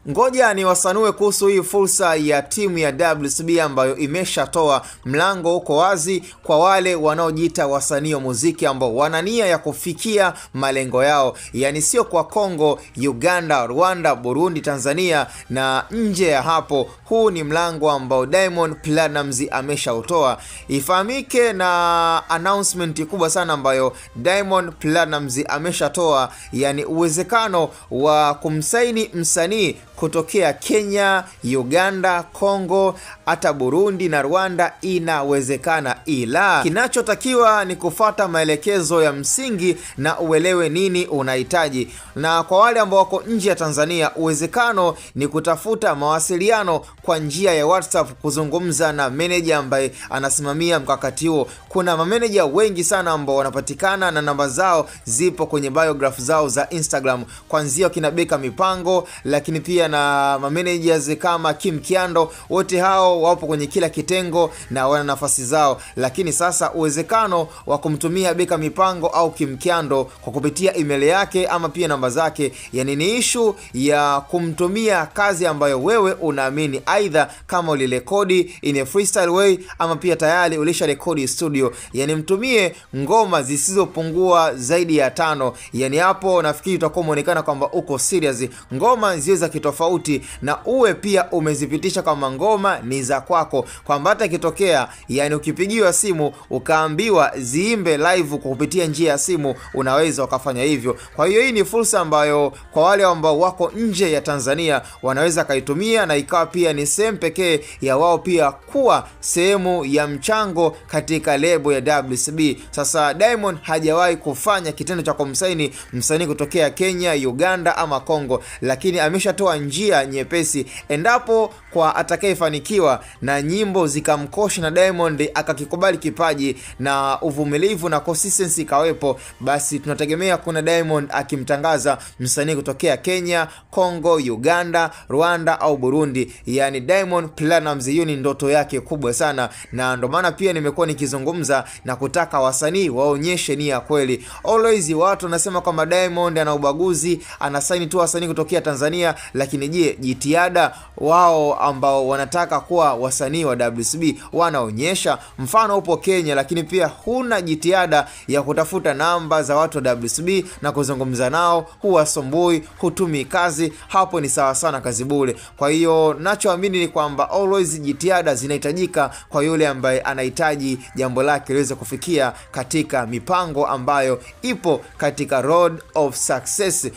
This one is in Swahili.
Ngoja ni wasanue kuhusu hii fursa ya timu ya WCB ambayo imeshatoa mlango uko wazi kwa wale wanaojiita wasanii wa muziki ambao wana nia ya kufikia malengo yao. Yani sio kwa Kongo, Uganda, Rwanda, Burundi, Tanzania na nje ya hapo. Huu ni mlango ambao Diamond Platnumz ameshautoa. Ifahamike na announcement kubwa sana ambayo Diamond Platnumz ameshatoa, yani uwezekano wa kumsaini msanii kutokea Kenya, Uganda, Kongo, hata Burundi na Rwanda inawezekana, ila kinachotakiwa ni kufuata maelekezo ya msingi na uelewe nini unahitaji. Na kwa wale ambao wako nje ya Tanzania, uwezekano ni kutafuta mawasiliano kwa njia ya WhatsApp, kuzungumza na manager ambaye anasimamia mkakati huo. Kuna mameneja wengi sana ambao wanapatikana na namba zao zipo kwenye biograph zao za Instagram, kuanzia kina Beka Mipango, lakini pia na managers kama Kim Kiando. Wote hao wapo kwenye kila kitengo na wana nafasi zao. Lakini sasa uwezekano wa kumtumia Beka Mipango au Kim Kiando kwa kupitia email yake ama pia namba zake, yani ni issue ya kumtumia kazi ambayo wewe unaamini, aidha kama ulirekodi in a freestyle way ama pia tayari ulisharekodi studio, yani mtumie ngoma zisizopungua zaidi ya 5. Yani hapo nafikiri utakuwa umeonekana kwamba uko serious. Ngoma ziwe za kitofauti na uwe pia umezipitisha kama ngoma ni za kwako, kwamba hata ikitokea yani ukipigiwa simu ukaambiwa ziimbe live kwa kupitia njia ya simu, unaweza ukafanya hivyo. Kwa hiyo hii ni fursa ambayo kwa wale ambao wako nje ya Tanzania wanaweza kaitumia, na ikawa pia ni sehemu pekee ya wao pia kuwa sehemu ya mchango katika lebo ya WCB. Sasa Diamond hajawahi kufanya kitendo cha kumsaini msanii kutokea Kenya, Uganda ama Kongo, lakini ameshatoa njia nyepesi endapo kwa atakayefanikiwa na nyimbo zikamkosha na Diamond akakikubali kipaji na uvumilivu na consistency ikawepo, basi tunategemea kuna Diamond akimtangaza msanii kutokea Kenya, Kongo, Uganda, Rwanda au Burundi. Yani Diamond Platnumz hiyo ni ndoto yake kubwa sana, na ndo maana pia nimekuwa nikizungumza na kutaka wasanii waonyeshe nia kweli. Always watu wanasema kwamba Diamond ana ubaguzi, anasaini tu wasanii kutokea Tanzania, lakini je, jitihada wao ambao wanataka kuwa wasanii wa WCB wanaonyesha? Mfano upo Kenya, lakini pia huna jitihada ya kutafuta namba za watu wa WCB na kuzungumza nao, huwasumbui, hutumi kazi, hapo ni sawa sana kazi bure. Kwa hiyo nachoamini ni kwamba always jitihada zinahitajika kwa yule ambaye anahitaji jambo lake liweze kufikia katika mipango ambayo ipo katika road of success.